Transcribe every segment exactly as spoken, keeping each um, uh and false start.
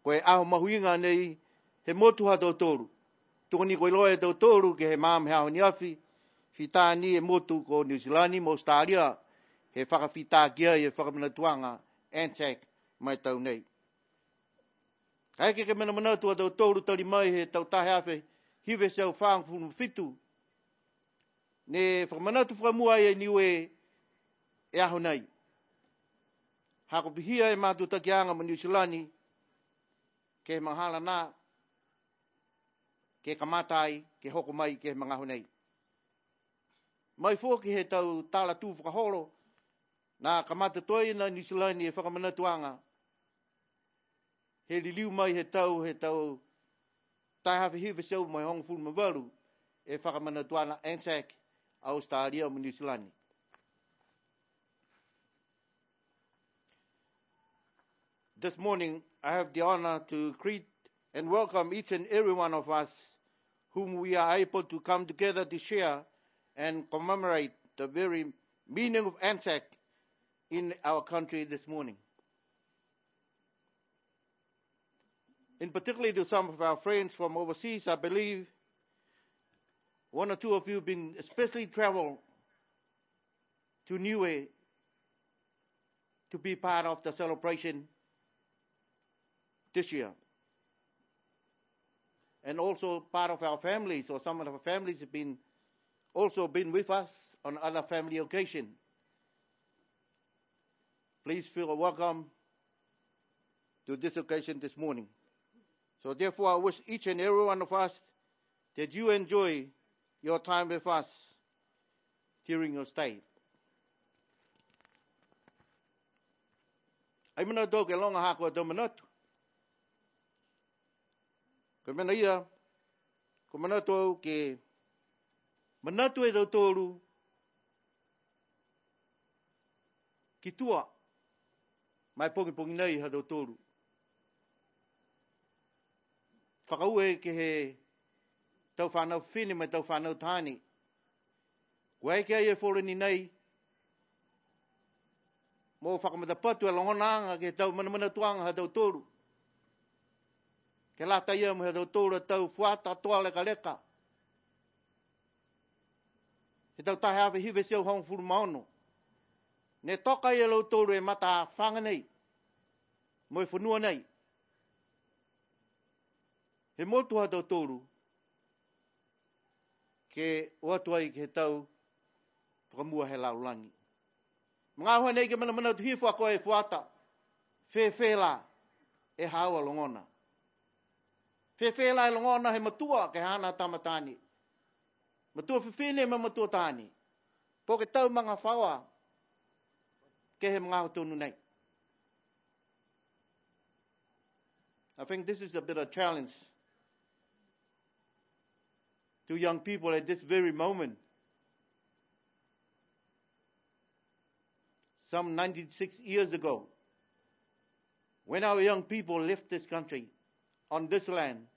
Ko e aho mahuiga nei he motu ha tautolu. Tuga ni kua iloa e tautolu ke he magaaho he aho ne afi, fita ni e motu ko Niu Silani mo Australia, he fakafita ki ai e fakamanatuaga ANZAC ma e tau nei. Kaeke ke manamanatu a tautolu tali mai he tau taha e afe hiva e teau fagofulu ma fitu, ne fakamanatu fakamua ai e Niue e aho nei. Ha kua pihia e matutakiaga mo Niu Silani, ke he magahala nā, ke kamata ai, ke hoko mai, ke he magaaho nei. Mai foki he tau tala tū fakaholo, nā kamata tuai na Niu Silani e fakamanatuaga, he liliu mai he tau, he tau taha e afe hiva e teau mo e hogofulu ma valu, e fakamanatuaga ANZAC, Australia mo Niu Silani. This morning, I have the honor to greet and welcome each and every one of us whom we are able to come together to share and commemorate the very meaning of ANZAC in our country this morning. In particular to some of our friends from overseas, I believe one or two of you have been especially traveled to Niue to be part of the celebration this year. And also part of our families, or some of our families have been, also been with us on other family occasion. Please feel welcome to this occasion this morning. So therefore, I wish each and every one of us that you enjoy your time with us during your stay. Ai manatu ke loga haaku a tau manatu. Ko e mena ia, ko e manatu au ke manatu e tautolu ki tua, ma e pogipogi nei ha tautolu. Fakaaue ke he tau fanau fifine ma e tau fanau taane. Kua eke ai e foleni nei, mo fakamatapatu e logonaaga ke he tau manamanatuaga ha tautolu. Ke lata ia mo e ha tautolu a tau fuata toa lekaleka. He tau taha e afe hiva e teau hogofulu ma ono. Ne toka ai e lautolu e mataafaga nei, mo e fonua nei. He motu ha tautolu, ke o atu ai ke he tau fakamua he lalolagi. Magaaho nei ke manamanatu hifo a koe e fuata, fēfē la e haau a logona. Fēfē la e logona he matua ke he haana tama taane. Matua fifine mo e matua taane. Po ke tau magafaoa ke he magaaho tonu nei. I think this is a bit of challenge to young people at this very moment. Some ninety-six years ago, when our young people left this country on this land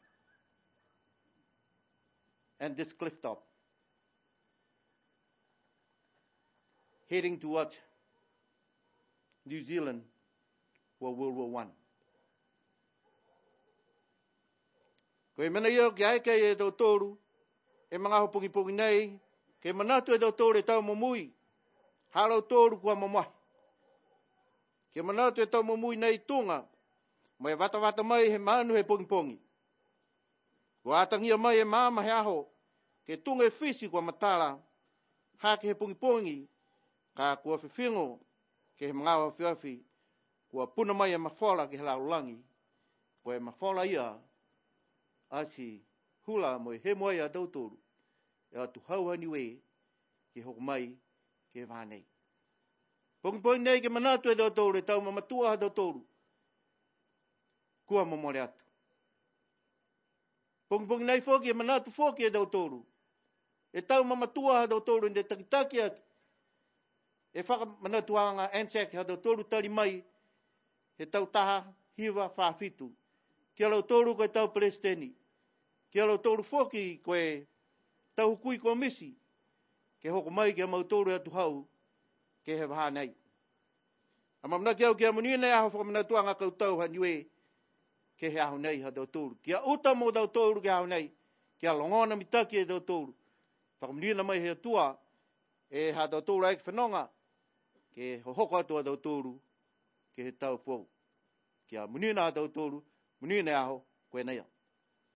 and this cliff top, heading towards New Zealand for World War One. Ko e mena ia ke eke e tautolu, e magaaho pogipogi nei, ke manatu e tautolu e tau momoui ha lautolu kua mamahi. Ke manatu e tau momoui nei tuga mo e vatavata mai he manu he pogipogi. Kua atagia mai e maama he aho, ke tuga e fisi kua matala, ha ke he pogipogi, ka kua fifigo ke he magaaho afiafi, kua puna mai e mafola ke he lalolagi, ko e mafola ia ati hula mo e hemo ai a tautolu, e atuhau ha Niue, ke hoko mai ke he vahā nei. Pogipogi nei ke manatu e tautolu e tau mamatua ha tautolu kua momole atu. Pogipogi nei foki e manatu foki e tautolu e tau mamatua ha tautolu ne takitaki atu e fakamanatuaga ANZAC ha tautolu tali mai he tau taha hiva fā fitu. Ki a lautolu ko e tau pelesiteni, ki a lautolu foki ko e tau hukui komiti, ke hoko mai ki a mautolu e atuhau ke he vahā nei. Amaamanaki au ke amonia e aho fakamanatuaga kautau ha Niue, ke he aho nei ha tautolu. Kia uta mo tautolu ke he aho nei, kia logona mitaki e tautolu. Fakamonuina mai he Atua, e ha tautolu ai ke fenoga, ke hohoko atu a tautolu, ke he tau foou. Kia monuina a tautolu, monuina e aho, ko e nei ia.